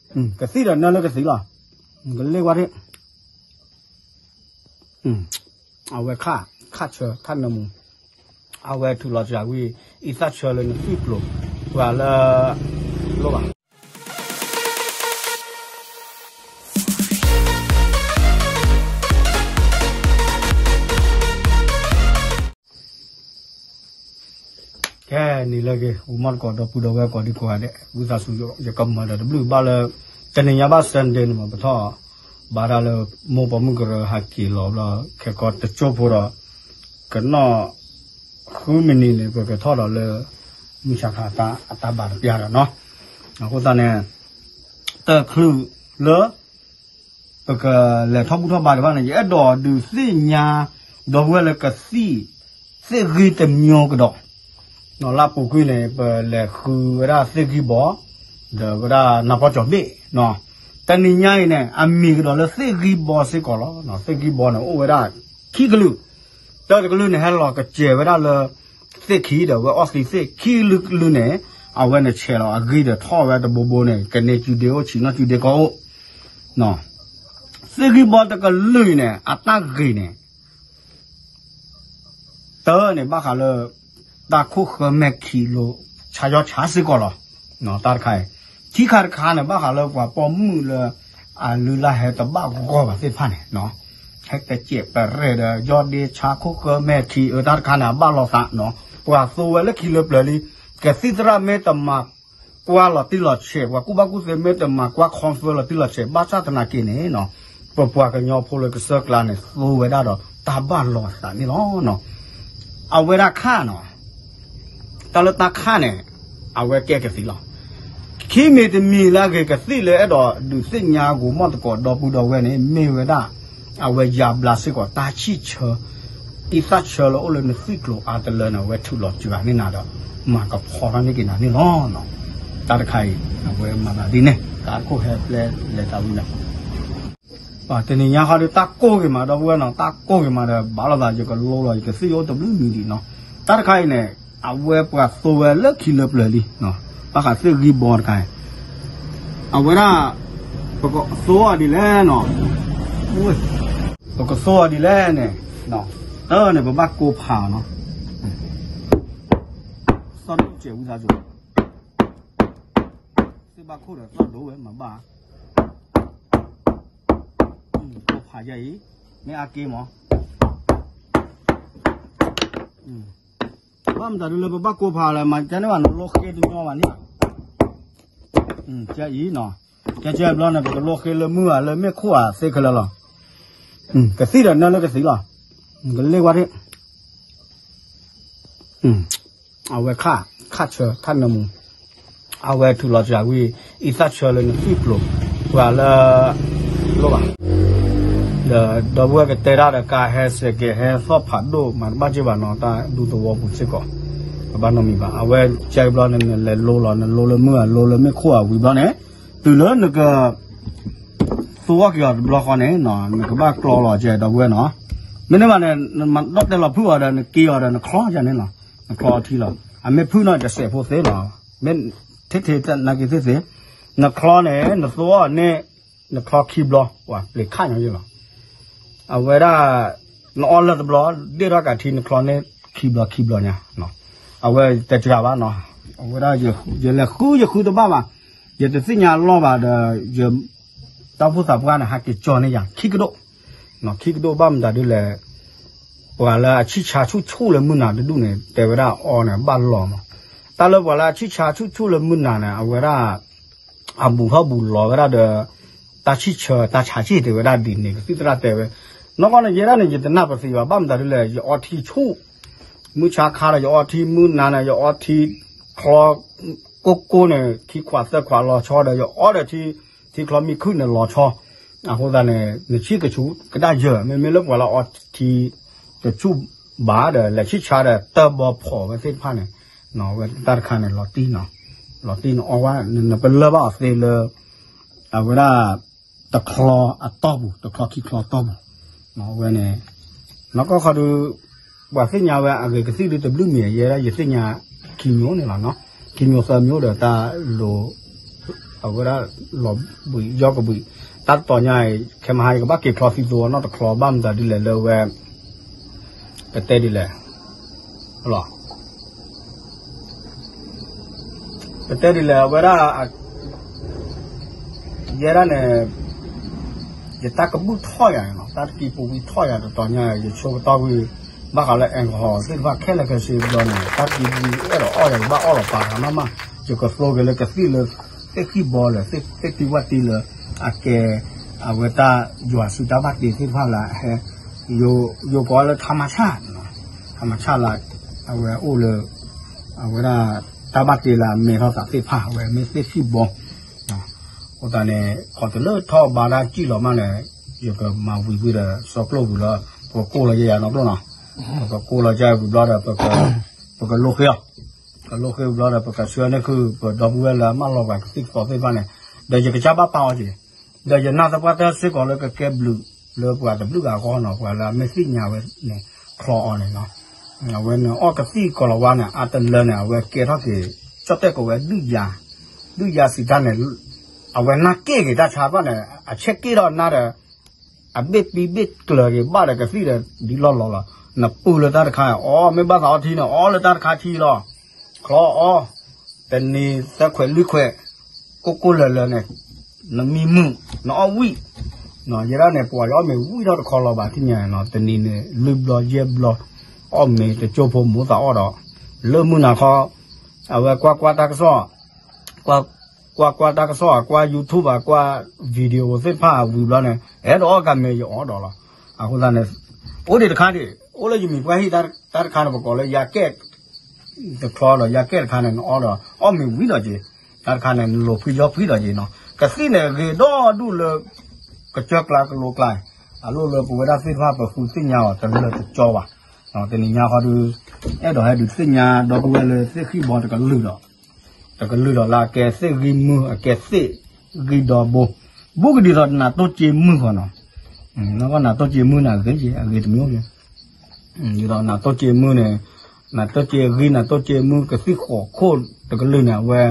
ကသံၣ်ဒီးနၢလၢကသံၣ်လီၤ. ကလ့ၢ်ဝဲဒၣ် အဝဲခါ ခါဆၢ ခါနၢမူ အဝဲထုးလီၤစှၤဝံၤ အံသၣ်ဆၢလၢနသွံၣ်ကျိၤ ပှၤလၢ လိၣ်ဘၣ် ကဲနံၤလၢအဂ့ၤ အိၣ်မးသကိး ဒီပုၢ်ဒီဝဲၢ်ကိးဒံကိးဂၤဒဲး ဝံသးစူၤ ယကမၤဒီးတဘျုးဘၣ်လၢ တနံၤညါဘၣ် Sunday န့ၣ်မး ပထီၣ်ဘၣ်ဒၣ်လၢ မိၢ်ပိာ်မုၣ်ကရၢဟးက့ၤလီၤဘျီ ခဲကီတကၠိဖိဒီး ကနီၣ် ဃုမံးနံးန့ၣ် ပကထီၣ်ဒီးလၢ မုၢ်ဆါခါအတၢ်ဘၣ်တပျၢ်ဒီးနီၤ အဃိသတးန့ၣ် တချုးလၢ ပကလဲၤထီၣ်ဘူၣ်ထီၣ်ဘါဒံးဘၣ်န့ၣ် ယအဲၣ်ဒိးဒုးသ့ၣ်ညါ ဒီပုၢ်ဝဲၢ်လၢကသံၣ် သ့ၣ်ဂံၢ်တမျိုးကဒီး လၢအပူၤကွံာ်န့ၣ် ပလဲၤဃုဝဲဒၣ်သ့ၣ်ဂံၢ်ဘီ ဒီးဝဲဒၣ်နါပီကၠီၤဘ့ၣ် တနံၤညါအံၤန့ၣ် အမံၤကဒီးလၢသ့ၣ်ဂံၢ်ဘီစ့ၢ်ကီးလီၤ. သ့ၣ်ဂံၢ်ဘီန့ၣ် အိၣ်ဝဲဒၣ်ခံကလုာ် တၢ်တကလုာ်န့ၣ် ဟဲလီၤကစဲၤဝဲဒၣ်လၢ သ့ၣ်ခံဒီးဝဲအီၣ်သံသ့ၣ် ခံကလုာ်ကလုာ်န့ၣ် အဝဲန့ၣ်ဆဲးလီၤအဂံၢ်ဒီးထီၣ်ဝဲတဘိဘိန့ၣ် ကန့ၢ်စုဒ့အိၣ်ဆံးနီၣ်စုဒ့ကီၢ်အိၣ် သ့ၣ်ဂံၢ်ဘီတကလုာ်အံၤန့ၣ် အတၢ်ဂ့ၤန့ၣ် တၢ်န့ၣ်ဘၣ်ဃးလၢ တၢ်ခိၣ်ဃၢမဲာ်ခံလိၤ ဆါယီၢ်ဆါစ့ၢ်ကီးလီၤ. တၢ်တခါအံၤ ခံခါတခါန့ၣ် ဘၣ်ဃးလၢပှၤပိာ်မုၣ်လၢ အလုၢ်လၢ်ဟဲတဘၣ်ဂီၢ်ဘၣ်သ့ၣ်တဖၣ်န့ၣ် ဟဲကစဲးပရဲၣ်ဒီး ယီၢ်ဒ့ဆါခိၣ်ဃၢမဲာ်ခံအၢ တၢ်တခါန့ၣ် အဘၣ်လိာ်သး ပှၤသိဝဲလၢခံလၢပျၢၤလံ ကသံၣ်သရၣ်မ့ၢ်တမၤကွၢ်လီၤတံၢ်လီၤဆဲး ပှၤကူၣ်ဘၣ်ကူၣ်သ့မ့ၢ်တမၤကွၢ် confirm လီၤတံၢ်လီၤဆဲး ဘၣ်ဆၣ်သနာ်က့န့ၣ် ပပှၤကညီဖိလၢကစၢၢ်ကျါန့ၣ် သိဝဲဒၣ်ဒီးတၢ်ဘၣ်လိာ်အသးန့ၣ်လီၤ. အဝဲဒၣ်ခါနီၤ တၢ်လၢတၢ်ခါန့ၣ် အဝဲကဲကသံၣ်လီၤ. ခံမံၤတမံၤလၢအဂ့ၤကသံၣ်လၢအဲၣ်ဒိးဒုးသ့ၣ်ညါဂီၤမီၢ်သကိးဒီပုၢ်ဒီဝဲၢ်န့ၣ် မ့ၢ်ဝဲဒၣ် အဝဲယါဘျါစ့ၢ်ကီးတၢ်ဆံၣ်ဆၢ အံသၣ်ဆၢလၢအိၣ်လၢနသွံၣ်ကျိၤအါတလၢန့ၣ် အဝဲထုးလီၤစှၤန့ၢ်နၤဒီး မၤကဖီထီၣ်န့ၢ်က့ၤနၤန့ၣ်လီၤ. တၢ်တခါအံၤ အဝဲမၤသးဒ်န့ၣ် တၢ်တခိၣ်ဟဲပျဲလဲၤတၢ်ဝံၤလီၤ. တနံၤညါဃီဒီး တၢ်ကိၢ်ဂ့ၤမးဒီပုၢ်ဝဲၢ်နီၤ တၢ်ကိၢ်ဂ့ၤမးဒီး ဘၣ်လိာ်သးယကလိလီၤ ယကသ့ၣ်ယအိၣ်တဘျုးမံၤဒံးနီၤ. တၢ်တခါအံၤန့ၣ် အဝဲပှၤသိဝဲလၢခံလၢပျၢၤလံ ဘၣ်ဃးသ့ၣ်ဂံၢ်ဘီတခါအံၤ အဝဲဒၣ် ပကသိအီၤဒ်လဲၣ်နီၤ ပကသိအီၤဒ်လဲၣ်န့ၣ် တၢ်န့ၣ် ပဘၣ်ကိးဖးအီၤနီၤ သီၣ်ဒိၣ်စဲးဝံသးစူၤ သ့ၣ်ဘၣ်ခိၣ်ဒီးသီၣ်ဒိၣ်ဝဲမၤဘၣ် ကိးဖးယဲအံၤ မ့ၢ်အါက့မး ဘၣ်မတၤဒ်လၢပဘၣ်ကိးဖးလၢ မၤကဲန့ၣ်ဘၣ် နလိဃ့တညီဘၣ်န့ၣ် ကဲအံၤနီၤ ကဲကဲဘျီန့ၣ် ပကလိဃ့လၢမုၢ်ဧါ လၢမ့ၣ်ခိၣ်ဧါ သ့ခဲလၢာ်လီၤ ကသံၣ်ဒီးနၢလၢကသံၣ်လီၤ ကလ့ၢ်ဝဲဒၣ် အဝဲခါ ခါဆၢ ခါနၢမူ အဝဲထုးလီၤစှၤဝံၤ အံသၣ်ဆၢလၢနသွံၣ်ကျိၤ ပှၤလၢ လိၣ်ဘၣ် ဒီးဒီပုၢ်ဝဲၢ်ကတဲတၢ်ဒီး ကါဟဲစဲးကဲးဟဲသီၣ်ဖးဒိၣ် မၤတဘၣ်က့ၢ်ဘၣ်နီၤ တၢ်ဒူသဝီပူၤစ့ၢ်ကီး ပဘၣ်နီတမံၤဘၣ် အဝဲကဲဘျီန့ၣ် နလဲၤလိလီၤ နလိလၢမုၢ်ဧါ လိလၢမ့ၣ်ခိၣ်ဧါဝံၤဘျီန့ၣ် တုၤလၢနက သိအီၣ်က့ၤအီၤတဘျီဃီန့ၣ် နကဘၣ်ကျီလီၤကဲဒီပုၢ်ဝဲၢ်နီၤ မ့တမ့ၢ်ဘၣ်န့ၣ် နမၤဒီၣ်တဲလီၤဖုၣ်အီၤဒီး နက့ၤအီၤဒီး နချီယၤန့ၣ်လီၤ နချီအထံလီၤ အမ့ၢ်ဖုၣ်နီၤ တစဲးဖိသ့လီၤ မ့ၢ်ထဲထဲနာ်က့ၤသ့သ့ နချီန့ၣ် နသိအီၣ်န့ၣ် နချီခံဘျီ ပှၤပျံၤခါညီယဲလီၤ အဝဲဒၣ် နအီၣ်လၢတဘျီ ဒ့ၣ်ထီၣ်ကးထံ နချီန့ၣ်ခံဘျီခံဘျီညါ အဝဲတစှၤဘၣ်နီၤ အဝဲဒၣ် ယလဲၤဃုယဃုတဘၣ်ဘၣ် ယတသ့ၣ်ညါလီၢ်ဘၣ်ဒီး ယ တၢ်အိၣ်ဖှိၣ်သးပှၢ်န့ၣ် ဟးက့ၤကၠီန့ၢ်ယၤ ခံကဒိၣ် ခံကဒိၣ်ဘၣ်မတၤဒ်လဲၣ် ပှၤလၢအဆံၣ်ဆါဆူၣ်ဆူၣ်လၢမုၢ်နၤတဒူၣ်န့ၣ် တဲဝဲဒၣ်အီၤန့ၣ် ဘၣ်လီၤမး တၢ်လၢပှၤလၢအဆံၣ်ဆါဆူၣ်ဆူၣ်လၢမုၢ်နၤန့ၣ် အဝဲဒၣ် အဘူးထီၣ်ဘူးလီၤဝဲဒၣ်ဒီး တၢ်ဆံၣ်ဆၢတၢ်ဆါဆံၣ်တဲဝဲဒၣ်ဒ်န့ၣ် ကသံၣ်သရၣ်တဲဝဲ နီၢ်ကီၢ်န့ၣ် ယဲဒၣ်န့ၣ် ယတနၢ်ပသံဘၣ် ဘၣ်မတၤဒ်လဲၣ် ယအီထံဆူၣ် မုၢ်ဆါခါဒီး ယအီထံမုၢ်နၤန့ၣ် ယအီထံချီ ကိၢ်ကိၢ်န့ၣ် ခံခွးသၢခွးလီၤဆီဒီး ယအီဒီးထံ ထံချီမံၤခုၣ်န့ၣ်လီၤဆီ အဃိသတးန့ၣ် နဆံၣ်ကဆူၣ်ကဒၣ်ယၢၢ် မ့မ့ၢ်လၢပှၤလၢအီထံ တဆူၣ်ဘၣ်ဒီး လဲၤဆံၣ်ဆါဒီး တၢ်ဘီဖီၣ်ဝဲသ့ၣ်တဖၣ်န့ၣ် ဝဲတၢ်တခါန့ၣ် လီၤတံၢ်နီၤ လီၤတံၢ်န့ၣ်အီဝဲ နပလၢၢ်ဘၣ်အီၤသ့လၢ အဝဲဒၣ် တချီအတီၢ်ပူၤ တချီခံချီအတီၢ်ပူၤ အဝဲန့ၣ် နီၢ်ကီၢ်ခီဒုး ပှၤသ့ၣ်ညါဝဲအဂ့ၤကသံၣ်ဒုးတဘျုးမံၤ ယဲဒၣ်ယသ့ၣ်ညါခံမျိုးန့ၣ်လီၤနီၤ ခံမျိုးသၢမျိုးဒီးတၢ်လိၤ အဝဲဒၣ်လီၤဘှံးယီၢ်ကဘှံး, တၢ်တတီၤညါအံၤ ခဲမဟါအံၤ ကဘၣ်က့ၤချီသံသိနီတချီ ဘၣ်မတၤဒ်လဲၣ်လၢဝဲ ပတဲဒ်လဲၣ်, ပတဲဒ်လဲၣ် အဝဲဒၣ် ယဲဒၣ်န့ၣ် ယတၢ်ကဘူၣ်ထီၣ်ယၤန့ၣ်လီၤ. တၢ်တကံပူၤဝံၤထီၣ်ယၤတတီၤညါ ယဆိကတီၢ်ဝံၤ ဘၣ်ဃးလၢ alcohol သ့ၣ်တဖၣ်ခဲလၢာ်ခဲဆ့ဘျီန့ၣ် တၢ်တကံပူၤဝံၤအဲၣ်ဒိးအီၣ်ယၤ ယဘၣ်အီၣ်လီၤပာ်ဂၤမးမး, ယကသိက့ၤလၢကသံၣ်လၢ သ့ၣ်ဃံၣ်ဘီလၢ သ့ၣ်တံၢ်ဝၣ်တံၢ်လၢ အကဲ အဝဲတၢ်ယွၤစုတၢ်ဘၣ်တ့သ့ၣ်တဖၣ်လၢ ဟဲ ယိၤကိးလၢ ထါမၤဆၣ်, ထါမၤဆၣ်လၢ အဝဲအိၣ်လၢ အဝဲဒၣ် တၢ်ဘၣ်တ့လၢအမဲထီၣ်သးသ့ၣ်တဖၣ် အဝဲမ့ၢ်သ့ၣ်ဃံၣ်ဘီ အဃိသတးန့ၣ် ခီတုၤလၢထီၣ်ဘါတၢ်စံၣ်လီၤမးန့ၣ် ယကမၤဝံၤဝံၤဒီး စီကျိၣ်ဝံၤလီၤ ပကကိၢ်လီၤယဲယၤနီတဘျီနီၤ, ပကကိၢ်လီၤယဲဝံၤဘျီဒီး ပကလိဃ့အီၤ, ပကလိဃ့ဝံၤဘျီဒီး ပကဆှၢန့ၢ်ဃုာ် ပဒီပုၢ်ဝဲၢ်လၢအမၢလီၤပှၤကသံၣ်ကသီသ့ၣ်တဖၣ်န့ၣ်, ဒီးယကစၢ်ဘၣ်ပာ်အီၤက့ၤ, ဒီးယနာ်သပှၢ်တၢၢ်စ့ၢ်ကီးလၢကကဲဘျုး လၢပှၤတဘျုးဂၤအဂီၢ်နီၤ ပှၤလၢအမ့ၢ်သ့ၣ်ညါဝဲန့ၣ် ချီအီၤန့ၣ်နီၤ, အဝဲန့ၣ်အီၣ်ကသံၣ်ကီၤလၤဝါန့ၣ် အါတလၢန့ၣ် အဝဲကဲထီၣ်က့ၤ ကၠီၣ်တဲၣ်ကိးဝဲဒုၣ်ယၤ, ဒုၣ်ယၤစံးတၢ်န့ၣ် အဝဲနၢ်က့ၣ်က့ၤတၢ်ဆါဘၣ်န့ၣ် အဆဲးက့ၣ်ထီၣ်နၢ်ဒီး အဘ့ၣ်ပံဘ့ၣ်ကျၢၤက့ၤဘၣ်ဒီးကသံၣ်ဒီး ဒ်လီၢ်လီၤလီၤ, နပုၢ်လၢတၢ်တခါ အီၣ်မ့ၢ်ဘၣ်သးအီထံန့ၣ် အီၣ်လၢတၢ်တခါထံလီၤ, ချီအီၣ်, တနံၤသၢခွဲးလွံၢ်ခွဲး, ကိၢ်ကိၢ်လၢၤလၢၤန့ၣ် နမံမုာ် နအီၣ်ဝံၣ်, ယဲဒၣ်န့ၣ် ပှၤယအီၣ်မ့ၤဝံၣ်ထီၣ်တခီလီၤဘၣ်ထံၣ်ညါနီၤ, တနံၤန့ၣ် လွံၢ်ဘျီယဲၢ်ဘျီ, အီၣ်မ့ၤတကၠိဖိမူသးအီၣ်ဒီး, လၢမုၢ်နၤခီ, အဝဲကွၢ်ကွၢ်တၢ်ကစီၣ် ကွၢ်ကွၢ်တၢ်ကစီၣ် ကွၢ် YouTube ကွၢ် video သ့ၣ်တဖၣ်ဝံၤဘျီန့ၣ် အဲၣ်ဒိးအီၣ်ကၤမ့ၤယအီၣ်ဒီးလီၤ. အဃိသတးန့ၣ် အိၣ်ဒံးတခါဒံး အိၣ်လၢယမံၤပှၢ်ဟံၣ် တၢ်တခါန့ၣ် ပကိးလၢယၤကဲၣ် တချီဒီး ယၤကဲၣ်တခါန့ၣ် နအီၣ်ဒီး အီၣ်မ့ၤဝံၤဒီးက့ၤ, တၢ်တခါန့ၣ် နလိာ်ဖှံယီၢ်ဖှံဒီးက့ၤနီၤ. ကသံၣ်န့ၣ် ဂ့ၤဒီဒူၣ်လၢ ကစၢၢ်ကျါကလိကျါ, အလိၣ်လၢပဝဲဒၣ်သ့ၣ်တဖၣ်ပဃုသ့ၣ်ညါအီၤတလၢာ်တကၠီဘၣ်. တနံၤညါဃီဒုး အဲၣ်ဒိးဟဲဒုးသ့ၣ်ညါဒီပုၢ်ဝဲၢ်လၢသ့ၣ်ဃံၣ်ဘီတကလုာ်ဒီး တကလုာ်ဒီးလၢအကဲသ့ၣ်ဂံၢ်မုၢ် အကဲသ့ၣ်ဂံၢ်ဒီဘိ, ဘူးကဒ်သိးနၤတိၢ်က့မုၢ်ဃီနီၤ, နကနၤတိၢ်က့မုၢ်န့ၣ် အဂ့ၤက့ၤ အဂ့ၤတမံၤအိၣ်က့ၤ, ဒ်သိးနၤတိၢ်က့မုၢ်န့ၣ်, နၤတိၢ်က့ဂံၢ် နၤတိၢ်က့မုၢ် ကသံၣ်ဃိးခိၣ်တကလုာ်န့ၣ် အဝဲ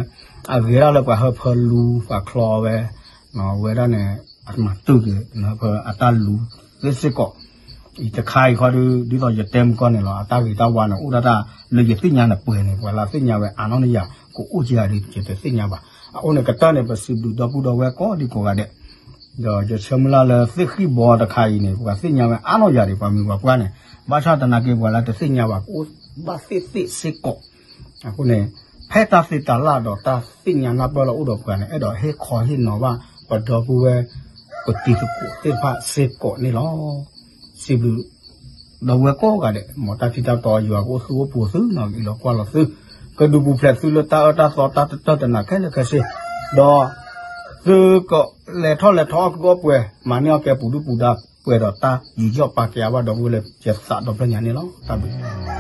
အဂ့ၤဒၣ်လၢပှၤဟၢဖၢလူၤပှၤချီဝဲ, ဝဲဒၣ်န့ၣ် အမၤတူၢ်က့ၤ နဟၢဖၢအတၢ်လူၤသ့ၣ်စ့ၢ်ကီး အံၤတခါအံၤခီဒုး ဒ်သိးယတဲမုၢ်ကီၢ်န့ၣ်လီၤ. အတၢ်ဂ့ၤတၢ်ဝါန့ၣ် အိၣ်ဒၣ်တၢ်လၢယသ့ၣ်ညါန့ၣ်ပှဲၤန့ၣ် ပှၤလၢသ့ၣ်ညါဝဲအါနီၢ်န့ၣ်ယၤ ကအိၣ်က့ၤဂၤဒုး ယတသ့ၣ်ညါဘၣ်. အအိၣ်န့ၣ် ကတၢၢ်န့ၣ် ပစံးဘျုးဒီပုၢ်ဒီဝဲၢ်ကိးဒံကိးဂၤဒဲး, ဒီးယဆၢမုၢ်လၢ်လၢသ့ၣ်ဃံၣ်ဘီတခါအံၤန့ၣ် ပှၤသ့ၣ်ညါဝဲအါနီၢ်ယၤဒံး ပှၤမုၢ်ပှၤပှၢ်န့ၣ်, ဘၣ်ဆၣ်သနာ်က့ ပှၤလၢတသ့ၣ်ညါဘၣ် ကအိၣ်ဘၣ်သ့ၣ်သ့ၣ်စ့ၢ်ကီး အဃိန့ၣ် ဖဲတၢ်သ့တၢ်လၢ်ဒီးတၢ်သ့ၣ်ညါနၢ်ပၢၢ်လၢအိၣ်ဒီးပှၤန့ၣ် အဲၣ်ဒိးဟ့ၣ်ခီဟ့ၣ်နီၤဘၣ် ပဒီပုၢ်ဝဲၢ် ပတံၤသကိးသ့ၣ်တဖၣ်စ့ၢ်ကီးန့ၣ်လီၤ. စံးဘျုး ဒီပုၢ်ဝဲၢ်ကိးဂၤဒဲး မ်တၢ်ထံၣ်တၢ်တီယွၤကအိၣ်သူအိၣ်ပူၤသုနီၤ ဂ့ၤလီၤကွၢ်လီၤသု, ကဒုးပူၤဖျဲးသုလၢတၢ်အၢတၢ်သီတၢ်တတၢၢ်တနၤခဲလၢာ်ခဲဆ့, ဒီး သုကလဲၤထီၣ်လဲၤထီၣ်အီၣ်ကုၢ်အီၣ်ပှဲၤ မၤန့ၢ်အီၣ်ကဲပူၤဒုၣ်ပူၤဒါပှဲၤဒီးတၢ်ယူးယီၣ်ပာ်ကဲအါဘၣ်ဒီပုၢ်ဝဲၢ်လၢယသးဒီဖျၢၣ်ညါန့ၣ်လီၤ. တၢ်ဘျုး